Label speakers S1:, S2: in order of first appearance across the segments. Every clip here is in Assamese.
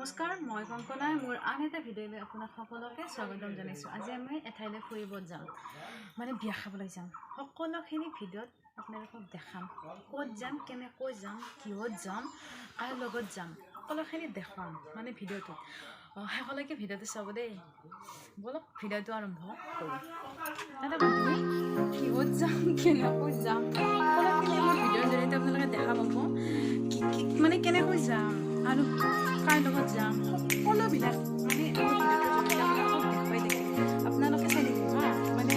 S1: নমস্কাৰ, মই কংকনাই মোৰ আন এটা ভিডিঅ'লৈ আপোনাক সকলোকে স্বাগতম জনাইছোঁ। আজি আমি এঠাইলৈ ফুৰিব যাম, মানে বিয়া খাবলৈ যাম। সকলোখিনি ভিডিঅ'ত আপোনালোকক দেখাম, ক'ত যাম, কেনেকৈ যাম, কিহত যাম, কাৰ লগত যাম, সকলোখিনি দেখুৱাম মানে ভিডিঅ'টোত। শেষলৈকে ভিডিঅ'টো চাব দেই। ব'লক ভিডিঅ'টো আৰম্ভ কৰোঁ। দাদা বান্ধৱী, কিহত যাম, কেনেকৈ যাম, সকলোখিনি আমাৰ ভিডিঅ'ৰ জৰিয়তে আপোনালোকে দেখা পাব। কি কি মানে কেনেকৈ যাম আৰু কাৰ লগত যাম, সকলোবিলাক মানে ভিডিঅ'টোৰ জৰিয়তে আপোনালোকক দেখুৱাই থাকিম। আপোনালোকে চাই থাকিব হা, মানে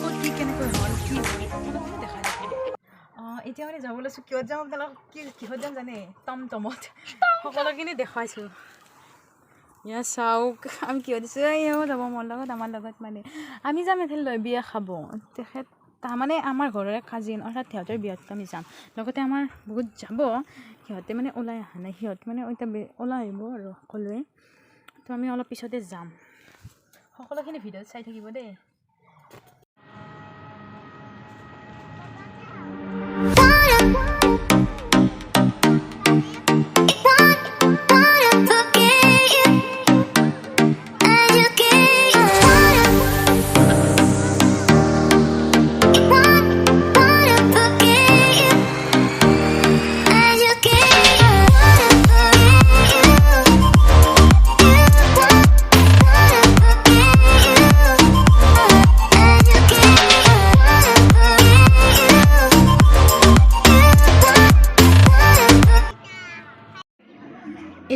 S1: ক'ত কি কেনেকৈ হ'ল, কি হ'ল, সকলোখিনি দেখাই থাকিম। এতিয়া মানে যাব লৈছোঁ। কিহত যাম আপোনালোক, কি কিহত যাম জানে? টমটমত। সকলোখিনি দেখুৱাইছোঁ। ইয়াত চাওক আমি কিয় দিছোঁ। এও যাব মোৰ লগত, আমাৰ লগত মানে আমি যাম এঠাইলৈ বিয়া খাব। তেখেত তাৰমানে আমাৰ ঘৰৰে কাজিন, অৰ্থাৎ সিহঁতৰ বিয়াত আমি যাম। লগতে আমাৰ বহুত যাব, সিহঁতে মানে ওলাই অহা নাই, সিহঁত মানে এতিয়া ওলাই আহিব আৰু সকলোৱে। তো আমি অলপ পিছতে যাম। সকলোখিনি ভিডিঅ'ত চাই থাকিব দেই।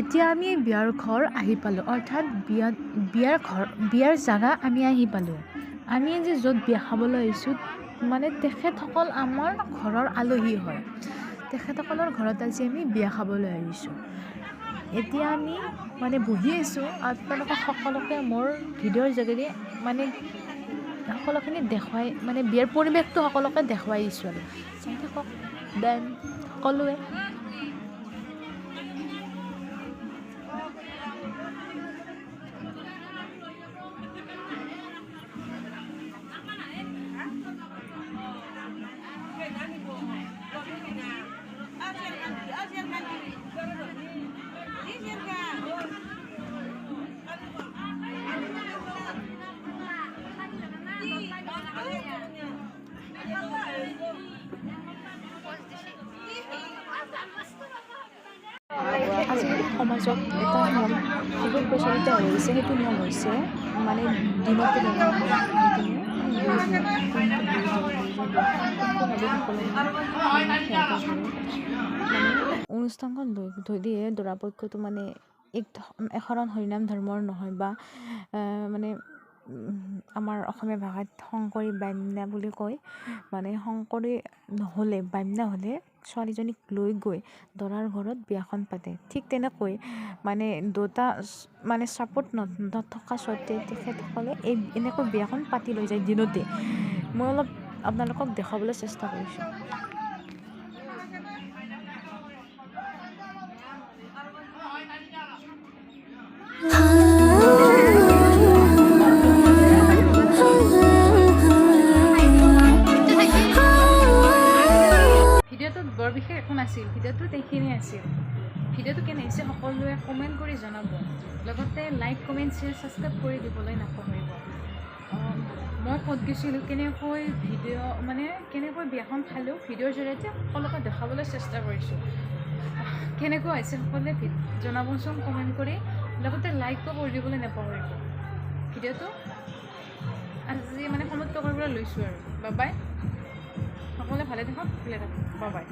S1: এতিয়া আমি বিয়াৰ ঘৰ আহি পালোঁ, অৰ্থাৎ বিয়াৰ ঘৰ, বিয়াৰ জাগা আমি আহি পালোঁ। আমি আজি য'ত বিয়া খাবলৈ আহিছোঁ, মানে তেখেতসকল আমাৰ ঘৰৰ আলহী হয়। তেখেতসকলৰ ঘৰত আজি আমি বিয়া খাবলৈ আহিছোঁ। এতিয়া আমি মানে বহি আছোঁ। আপোনালোকক সকলোকে মোৰ ভিডিঅ'ৰ যোগেদি মানে সকলোখিনি দেখুৱাই, মানে বিয়াৰ পৰিৱেশটো সকলোকে দেখুৱাই দিছোঁ আৰু চাই থাকক then সকলোৱে। আজিকালি সমাজত এটা নিয়ম খুবেই প্ৰচলিত হৈ আহিছে। সেইটো নিয়ম হৈছে মানে দিনতে আহি কিনে মানে অনুষ্ঠানখন লৈ দিয়ে দৰাপক্ষটো মানে এক এশৰণ হৰিনাম ধৰ্মৰ নহয় বা মানে আমাৰ অসমীয়া ভাষাত শংকৰী বাম্যা বুলি কয়। মানে শংকৰী নহ'লে, বাম্যা হ'লে ছোৱালীজনীক লৈ গৈ দৰাৰ ঘৰত বিয়াখন পাতে। ঠিক তেনেকৈ মানে দুটা মানে ছাপোৰ্ট নথকা স্বত্তেও তেখেতসকলে এই এনেকৈ বিয়াখন পাতি লৈ যায় দিনতে। মই অলপ আপোনালোকক দেখুৱাবলৈ চেষ্টা কৰিছোঁ। ভিডিঅ'টোত বৰ বিশেষ একো নাছিল, ভিডিঅ'টোত এইখিনিয়ে আছিল। ভিডিঅ'টো কেনে হৈছে সকলোৱে কমেণ্ট কৰি জনাব, লগতে লাইক, কমেণ্ট, শ্বেয়াৰ, ছাবস্ক্ৰাইব কৰি দিবলৈ নাপাহৰিব। মই ক'ত গৈছিলোঁ, কেনেকৈ ভিডিঅ' মানে কেনেকৈ বিয়াখন খালোঁ, ভিডিঅ'ৰ জৰিয়তে সকলোকে দেখাবলৈ চেষ্টা কৰিছোঁ। কেনেকুৱা হৈছে সকলোৱে জনাবচোন কমেণ্ট কৰি, লগতে লাইকো কৰি দিবলৈ নাপাহৰিব। ভিডিঅ'টো আজি মানে সমাপ্ত কৰিবলৈ লৈছোঁ আৰু। বাই বাই, সকলোৱে ভালে থাকক, ভালে থাকক, বাই বাই।